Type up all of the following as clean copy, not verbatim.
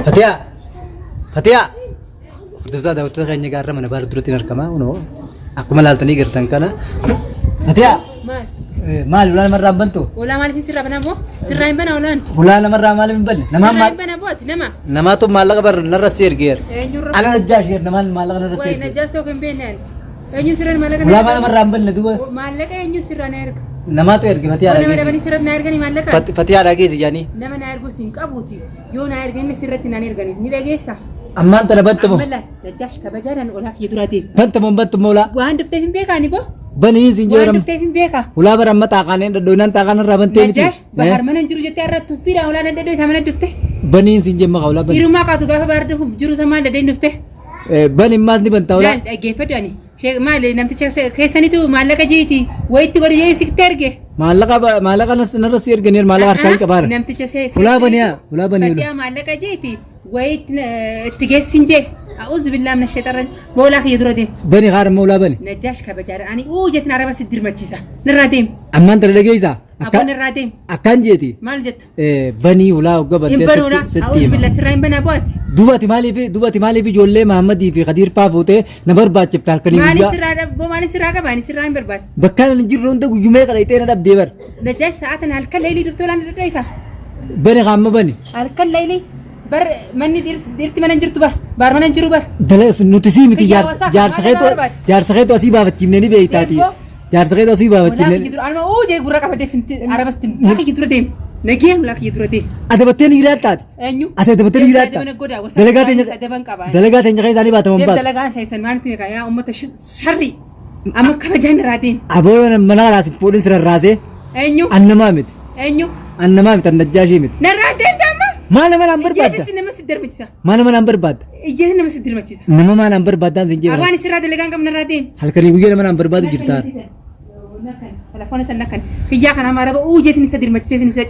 Fatiyaa! Fatiyaa! Hordoftoota daawwattoota keenya gaarra mana baala duratti hin argama. Kunoo akkuma laaltanii gartan kana. Fatiyaa! Maal? Maali ulaa namarraa hin bantu? Ulaa maaliif sirraa banaa boo? Sirraa hin banaa ulaan? Ulaa namarraa maaliif hin banne? Namaan Sirraa maal hin banaa boo ati nama? namaatu maallaqa bar narra si ergeera. Eenyurra? Ana najjaa isheer namaan maallaqa narra si Wayi ergeera. najjaas tokko hin beekne ani. Eenyu sirraan maallaqa Ulaa maal namarraa hin banne duuba? Maallaqa eenyu sirraa na erga? Namaatu erge Fatiyaa Nama dhageessi. dhabanii sirratti na erganii maallaqa? Fatiyaa dhageessi jedhanii. Nama na ergus hin qabuuti. Yoo na ergan inni sirratti naan ergani. Ni dhageessa? Ammaan tana bantamu. Amma laal Najjaash kabajaadhaan olaa kiyya duraa deemi. Bantamu bantamu ulaa. Waan dhufteef hin beekaani boo? Banii siin Waan jeeram. dhufteef hin beekaa? Ulaa bara amma xaaqaaneen dhadhoonaan xaaqaan irraa bantee miti. Najjaash bahar mana hin jiru jettee har'a tuffiidhaan olaa dadhadhee isaa mana dhufte. Baniin siin jemma ulaa bani. Dhiirummaa qaatu gaafa bahar dhufuuf jiru isa maal dadhee dhufte? Bani maas ni bantaa ulaa. Laal dhaggeeffadhu ani. Maal namticha keessanitu maallaqa jiiti wayitti godhi jee sitti erge. Maallaqa maallaqa narra si erganiir maallaqa harkaa hin qabaara. Namticha see Ulaa baniyaa ulaa banii ulaa. Fatiyaa maallaqa jiiti wayitti itti geessin jee. A'uuzu billaa mina sheexarra boolaa kiyya dura deem. Bani haara immoo ulaa bani. Najjaash kabajaadha. Ani uu jettin araba si dirmachiisa. Narraa deem. Ammaan tana dhageessaa. Abboon irraa deem. Akkaan jeeti. Maal jetta? Banii ulaa hogga Hin bantee banuudha. sitti A'uuzu hima. billaa sirraa hin banaa bo'aati. Duuba ati maaliif duuba ati maaliif ijoollee Mahammadii fi Khadiir faa fuutee na barbaachifta halkanii Maaliif guyyaa. sirraa dhaboo maaliif sirraa qaba ani sirraa hin barbaadu. Bakka ani jirru hunda guyyumee qara ixee na dhabdee bar. Najjaash sa'aatan halkan leelii dhuftee olaan dhadhoyta. Bani qaama bani. Halkan leelii bar manni dhirti mana hin jirtu bar baar mana hin jiru bar. Dala nuti sii miti Kiyyaa wasaa jaarsa maal keetu barbaade? jaarsa keetu asii baafachiifnee ni beektaati. Eebboo. Jaarsa keetu asii Walaa baafachiifnee. kiyya dura anuma uu jee gurra qabadee sinti arabasti laa kiyya dura deem. Nagee laa kiyya dura deem. Adabattee ni ilaaltaati. Eenyu? Ati adabattee ni ilaalta. Adaban godaa wasaa Dalagaa teenya adaban qaba. dalagaa teenya keessaa ni baataman Deem baata. dalagaa keessan maal ta'e yaa uummata sharri. Amma kabajaan irraa deem. Aboo mana kanaas hin fuudhin si rarraasee Eenyu? an namaa miti. Eenyu? An namaa miti an najjaashii miti. Narraa deemta amma? Maal nama naan barbaadda? Iyyeetis nama si darmachisa. Maal nama naan barbaadda? Iyyeetis nama si dirmachiisa. Nama maal naan barbaaddaan sin jedhe. Abaan isirraa dalagaan qabna irraa deem. Halkanii guyyaa nama naan barbaadu jirtaa. Telefoona san nakkan. Kiyyaa kana amma araba uu jeetin isa dirmachisee sin isa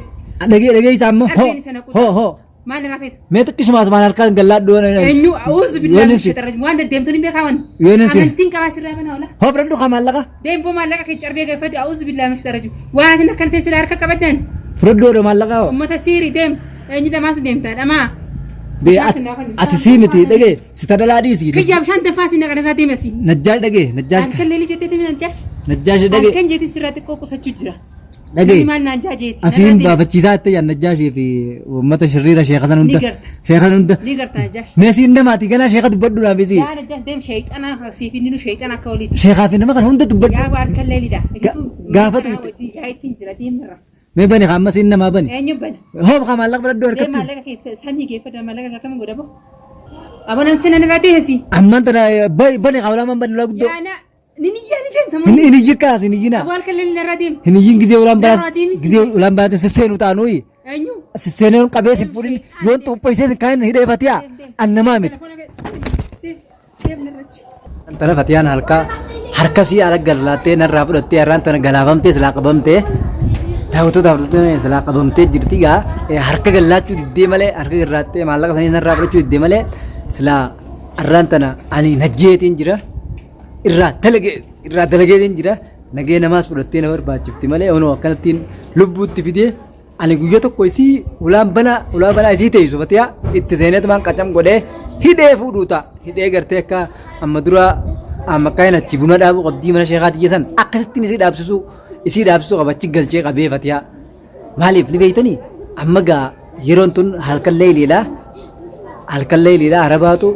Dhagee dhagee isaa ammoo hoo Carreen isa naqu. hoo hoo. Maal irraa feeta? Mee xiqqishumaas maal harkaan gallaadhu. Eenyu a'uuzu billaahi Yoon min si shayxaana rajiim. Waan deddeemtuun hin beekaa waan. Yoon si Amantiin qabaa sirraa banaa ola. hoo fudhadhu kaa maallaqa. Deemboo maallaqa kee carbee gaafadhu a'uuzu billaahi min shayxaana rajiim. Waan atin akkana ta'e sila harka qabaddan. Fudhadhu odoo maallaqa hoo. Ummata siiri deem. Eenyu dhamaas deemtaa dhamaa. Bee ati ati sii miti dhagee si tadalaa dhiisi. Kiyyaa bishaan danfaa si naqan irraa deemasi. Najjaash dhagee najjaash Halkan leelii jettee deemi najjaash. najjaash dhagee Halkan jeetiin sirraa xiqqoo qusachuu jira. dhagee Namni maal naan jaa jeeti. asiin baafachiisaa itti yaa najjaashii fi uummata shirriira sheeka san hunda Ni garta. sheeka san hunda Ni garta najjaash. mee siin namaati ganaa sheeka dubbadhu naaf isii Yaa najjaash deem sheexana siif inni nu sheexana akka oliiti. sheekaa fi nama kana hunda dubbadhu Yaa halkan leelidha. Gaafa tuqxe. Yaa ittiin jira deemirra. Mee bani kaa amma siin namaa bani. Eenyu bana? Hoo kaa maallaqa fudhadhu Dee harkatti. maallaqa keessa samii geeffadha maallaqa akkam godha boo? Aboo namticha nan irraa deemesi. Ammaan tana bani kaa ulaamaan bani ulaa guddoo. Yaana ni niyyaa ni deemta Hin moo? hin iyyin kaas hin iyyinaa. Aboo halkan leelli narraa deem. Hin iyyin gizee ulaan baraas Narraa deemisi. gizee ulaan baraas sisseenu taanuyi. Eenyu? Sisseeneen qabee sin fuudhin yoon xuuphoysee sin kaayin hidhee fatiyaa an namaa miti. Telefoona kee deem deem narrachi. Tana fatiyaan halka harka sii ala gallaattee narraa fudhattee har'aan tana galaafamtee silaa qabamtee daawwattoota hordoftoota silaa qabamtee jirti gaa harka gallaachuu diddee malee harka gallaattee maallaqa sanii narraa fudhachuu diddee malee silaa har'aan tana ani najjeetiin jira irraa dalagee irraa dalageetiin jira nagee namaas fudhattee na barbaachifti malee onoo akkanattiin lubbuutti fidee Ani guyya tokko isii ulaan banaa ulaa banaa isii teessu fatiyaa itti seeneetumaan qacam godhee hidhee fuudhuu ta'a. Hidhee gartee akka amma dura amma akka hin achi buna dhaabuu qabdii mana sheekaa tiyya san akkasittiin isii dhaabsisuu isii dhaabsisuu qaba achi galchee qabee fatiyaa. Maaliif ni beektanii amma gaa yeroon tun halkan leeyliidha. Halkan leeyliidha arabaatu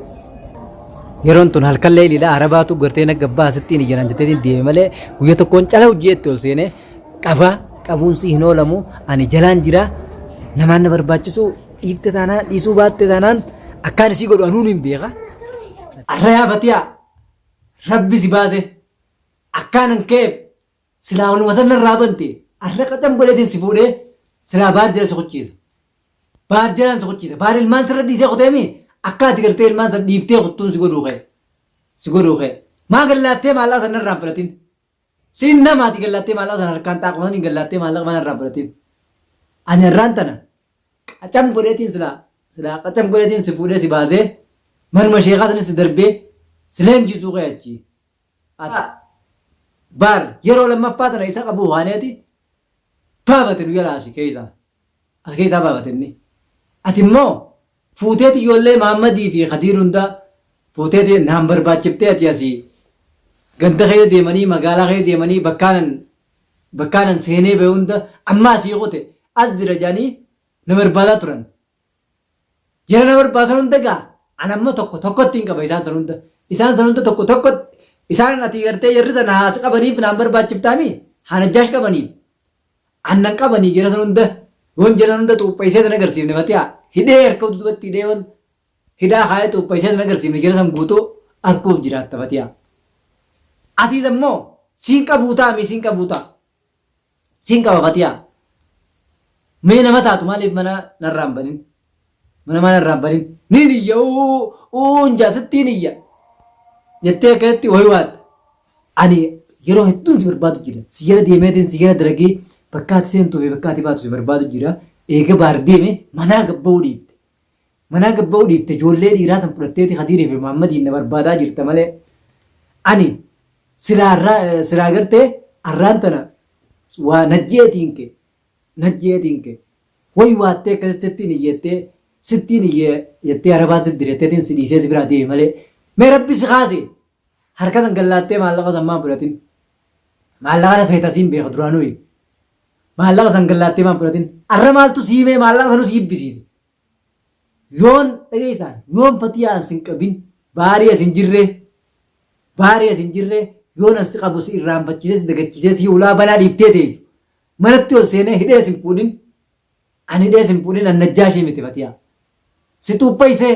yeroon tun halkan leeyliidha arabaatu gartee nagga baasittiin ijaan jetteetiin deeme malee guyya tokkoon cala hojii ol seenee qaba qabuun si hin oolamu ani jalaan jira namaan na barbaachisu dhiifte taanaan dhiisuu baatte taanaan akkaan isii godhu anuun hin beeka. Arra yaa Fatiyaa rabbi si baase akkaanan ka'eef silaa waluma san narraa bante arra qacam godheetiin si fuudhee silaa baar jala si kuchiisa. Baar jalaan si kuchiisa. Baar ilmaan sirra dhiisee kuteemi akka ati gartee ilmaan san dhiiftee kuttuun si godhuu ka'e. Si godhuu ka'e. Maa gallaattee maallaa san narraan fudhatin. Siin nama ati gallaattee maallaqa sana harkaan xaaquma saniin gallaattee maallaqa mana irraa fudhatiin. Ani har'aan tana qacam godheetiin silaa silaa qacam godheetiin si fuudhee si baasee manuma sheekaa sanis si darbee si leenjisuu kee achii. Ati baar yeroo lammaffaa tana isa qabuu haaneeti baafate nu jalaa asi keessaa. As keessaa baafate inni. Ati immoo Fuuteeti ijoollee Mahammadii fi Khadiir hunda fuuteeti naan barbaachiftee ati asii ganda keessa deemanii magaalaa keessa deemanii bakkaanan bakkaanan seenee bahe hunda amma asii kute as jira jedhanii na barbaadaa turan. Jara na barbaasan hunda gaa an amma tokko tokkotti hin qaba isaan san hunda. Isaan san hunda tokko tokkotti isaan ati gartee jarri sana haa si qabaniif naan barbaachiftaami haa najjaash qabaniif. An nan qabanii jara san hunda yoon jara san hunda xuupheessee san agarsiifne fatiyaa hidhee harka dudubatti hidhee yoon hidhaa kaayee xuupheessee san agarsiifne jara san guutuu arguuf jiraatta fatiyaa. Atiis ammoo siin qabuu ta'a siin qabuu ta'a. Siin qaba fatiyaa. Mee nama taatu maaliif mana narraa hin banin? Mana mana irraa hin banin. Niin iyya uu uu hin jaa sittiin iyya. Jettee akkasitti wayi waatta. Ani yeroo hedduun si barbaadu jira. Si jala deemeetiin si jala dalagee bakka ati seentuu fi bakka ati baatu si barbaadu jira. Eega baar deeme manaa gabba'uu dhiifte. Manaa gabba'uu dhiifte ijoollee dhiiraa san fudhatteeti Khadiirii fi Muhammadiin na barbaadaa jirta malee. Ani silaa irraa silaa gartee arraan tana waa najjeetiin kee najjeetiin kee way waattee akkasitti sittiin iyyettee sittiin iyye jettee arabaan sitti diretteetiin si dhiisee si biraa deeme malee mee rabbi si kaase harka san gallaattee maallaqa san maan fudhatin maallaqa na feeta siin beeka duraanuu maallaqa san gallaattee maan fudhatin arra maaltu siimee maallaqa sanuu si jibbisiise Yoon dhageessaa yoon fatiyaa an sin qabin baarii as hin jirree baarii as hin jirree yoon an si qabu si irraanfachiisee si dagachiisee si hulaa banaa dhiiftee teessu manatti ol seenee hidhee sin fuudhin an hidhee sin fuudhin an najjaashii miti fatiyaa si xuuphaysee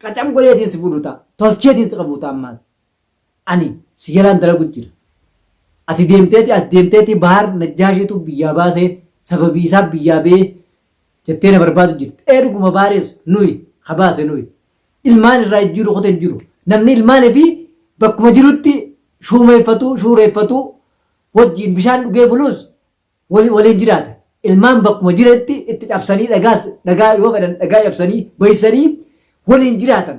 Qacam godheetiin si fuudhu ta'a. Tolcheetiin si qabu ta'a ammaas. Ani si jalaan dalagu jira. Ati deemteeti as deemteeti Bahar Najjaashiitu biyyaa baasee sababii isaa biyyaa ba'ee jettee na barbaadu jirti. Ee dhuguma Baharis nuyi ka baase nuyi. Ilmaan irraa jijjiiru kute hin jiru. Namni ilmaan fi bakkuma jirutti shuumeeffatu shuureeffatu wajjin bishaan dhugee bulus waliin jiraata. Ilmaan bakkuma jiranitti itti cabsanii dhagaas dhagaa yoo fedhan dhagaa cabsanii baysanii waliin jiraatan.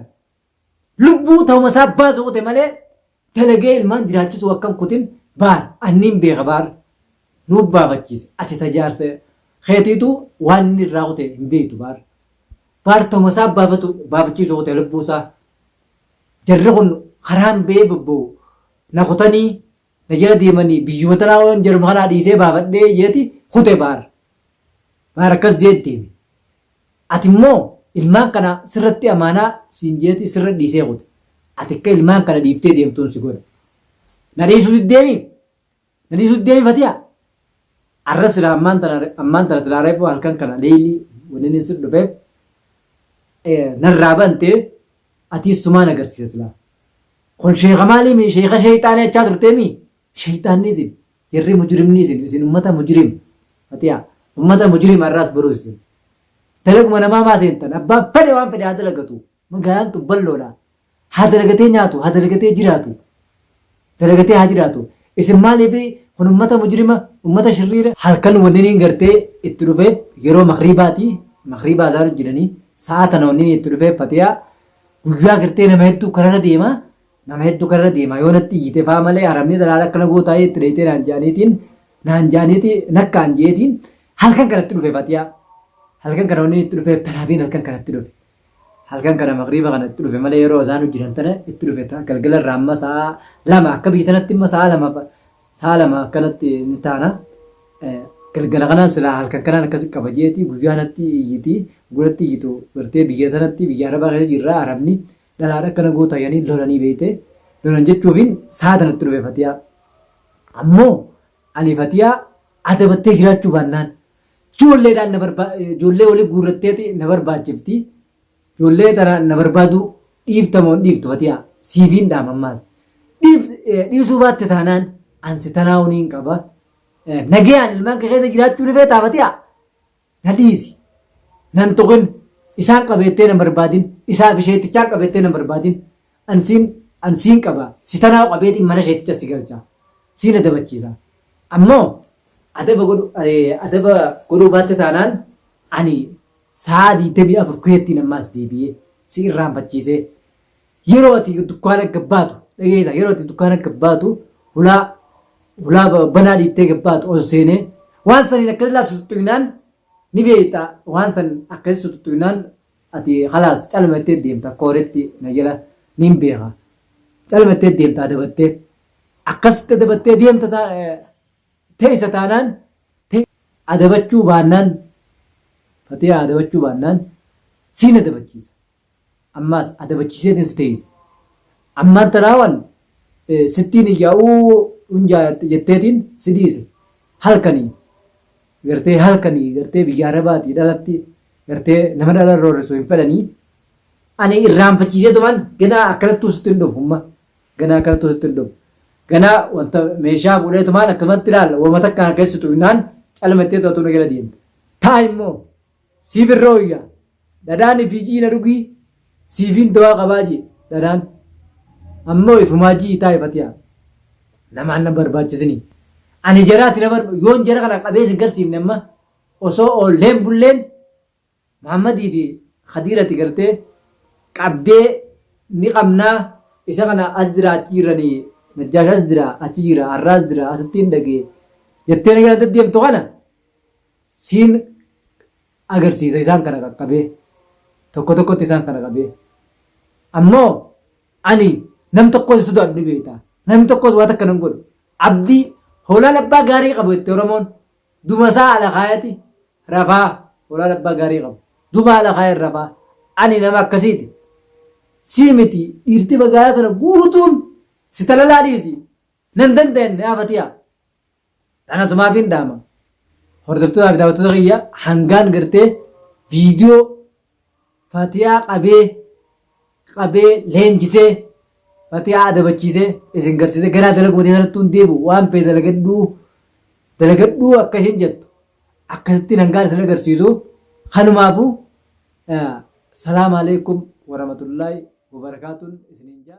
Lubbuu ta'uma isaa baasu kute malee dalagee ilmaan jiraachisuu akka hin kutin baar anniin beeka baar nuuf baafachiise ati tajaarsa keetiitu waan inni irraa kute hin beektu baar. Baar ta'uma isaa baafatu baafachiisuu kute lubbuu isaa. Jarri kun karaan ba'ee bobba'u na kutanii na jala deemanii biyyuma tanaa waan jaruma kanaa dhiisee baafadhee jeeti kute baar. Baar akkas jeet deeme. Ati immoo ilmaan kana sirratti amaanaa siin jeeti sirra dhiisee kute. Ati akka ilmaan kana dhiiftee deemtuun si godha. Na dhiisuu diddeemi? Na dhiisuu diddeemi Fatiyaa? Arra silaa ammaan tana ammaan tana silaa reefu halkan kana leeylii wanni inni si dhufeef narraa bantee atiis sumaan agarsiisa silaa. Kun sheeka maalii mii sheeka sheeyxaanii achaa turtee mii sheeyxaanni isin jarri mujrimni isin isin ummata mujrim fatiyaa ummata mujrim har'aas boruus isin dalaguma namaa maa seentan abbaan fedhe waan fedhe haa dalagatu magaalaan tun balloodha haa dalagatee nyaatu haa dalagatee jiraatu dalagatee haa jiraatu isin maaliif kun ummata mujrima ummata shirriira halkan wanni niin gartee itti dhufeef yeroo makriibaati makriibaa isaan jiranii sa'a tana wanni itti dhufeef fatiyaa Guyyaa gartee nama hedduu kararra deema nama hedduu kararra deema yoo natti iyyite faa malee haramni dhalaala akkana gootaa itti dheeytee naan jaaniitiin naan jaaniiti nakkaan jeetiin halkan kanatti dhufe fatiyaa halkan kana wanni itti dhufeef tanaafiin halkan kanatti dhufe halkan kana magriiba kana itti dhufe malee yeroo isaan jiran tana itti dhufe galgala irraa amma sa'a 2 akka biyya tanatti amma sa'a 2 sa'a 2 akkanatti ni taana Galgala kanaan silaa halkan kanaan akkasi qaba jeeti guyyaa natti iyyiti gulatti iyyitu gartee biyya tanatti biyya arabaa keessa jirra arabni dhalaadha akkana goota yani lolanii beeyte lolan jechuufin sa'a tanatti dhufe fatiyaa ammoo ani fatiyaa adabattee jiraachuu baannaan ijoolleedhaan na barbaa ijoollee wali guurratteeti na barbaachifti ijoollee tana na barbaaduu dhiifta moo hin dhiiftu fatiyaa siifiin dhaama ammaas dhiisuu baatte taanaan ansi tanaa'uu niin qaba Nagayaan ilmaan kee keessa jiraachuu ni feetaa Fatiyaa? Na dhiisi. Nan tuqin. Isaan qabeettee nan barbaadin. Isaa fi sheetichaan qabeettee nan barbaadin. An siin an siin qaba. Si tanaa qabeetiin mana sheeticha si galcha. Siin adabachiisa. Ammoo adaba godhu adaba godhuu baatte taanaan ani sa'a 24 keettiin ammaas deebi'ee si irraanfachiisee Yeroo ati dukkaana gad baatu dhageessa yeroo ati dukkaana gad baatu hulaa hulaa banaa dhiiftee gad baatu ol seenee waan saniin akkas laa tuttuqnaan ni beekta waan san akkas tuttuqnaan Ati khalaas calma jettee deemta akka horetti na jala niin beeka. Calma jettee deemta adabattee. Akkasitti adabattee deemta teessa taanaan adabachuu baannaan Fatiyaa adabachuu baannaan siin adabachiisa. Ammaas adabachiiseetiin si teessisa. Ammaan tanaawan sittiin iyyaa'uu hunjaa jetteetiin si dhiise. Halkanii gartee halkanii gartee biyya arabaatii dhalatti gartee nama dhala roorrisu hin fedhanii. Ani irraanfachiiseetumaan ganaa akkanattuu sitti hin dhufu amma. Ganaa akkanattuu sitti hin dhufu. Ganaa wanta meeshaa fuudheetumaan akkanumatti ilaalla wama takkaan akka situ innaan calma ittee to'atuu na gala deemta. Taa immoo siif irra hoyya dhadhaan ifii jiina dhugii siifiin dawaa qabaa jee dhadhaan. Ammoo ifumaa jii taa'i fatiyaa. Namaan na barbaachisini. Ani jaraati na barba yoon jara kana qabee sin garsiifne amma osoo oolleen bulleen Muhammadii fi Khadiirati gartee qabdee ni qabnaa isa kana as jira achi jiranii Najjaash as jira achi jira arraa as jira asittiin dhagee jettee na jala deddeemtu kana siin agarsiisa isaan kana qaqqabee tokko tokkotti isaan kana qabee ammoo ani nam tokkos hin sodaadhu ni beekta namni tokkos waa takka nan godhu abdii hoolaan abbaa gaarii qabu jette Oromoon Duma isaa ala kaayati rafaa hoolaan abbaa gaarii qabu duma ala kaayan rafaa ani nama akkasiiti sii miti dhiirti magaalaa tana guutuun si talalaa dhiisi nan dandayan yaa fatiyaa tana sumaafiin dhaama hordoftootaa fi daawwattoota kiyya hangaan gartee viidiyoo Fatiyaa qabee qabee leenjisee Fatiyaa adabachiisee isin garsiisee garaa dalaguma teessanattuu hin deebi'u waan fee dalagadhuu dalagadhuu akka isheen jettu akkasittiin hangaan isin agarsiisu kanumaafuu salaam alaikum warahmatullaahi wabarakaatuun isiniin jaa.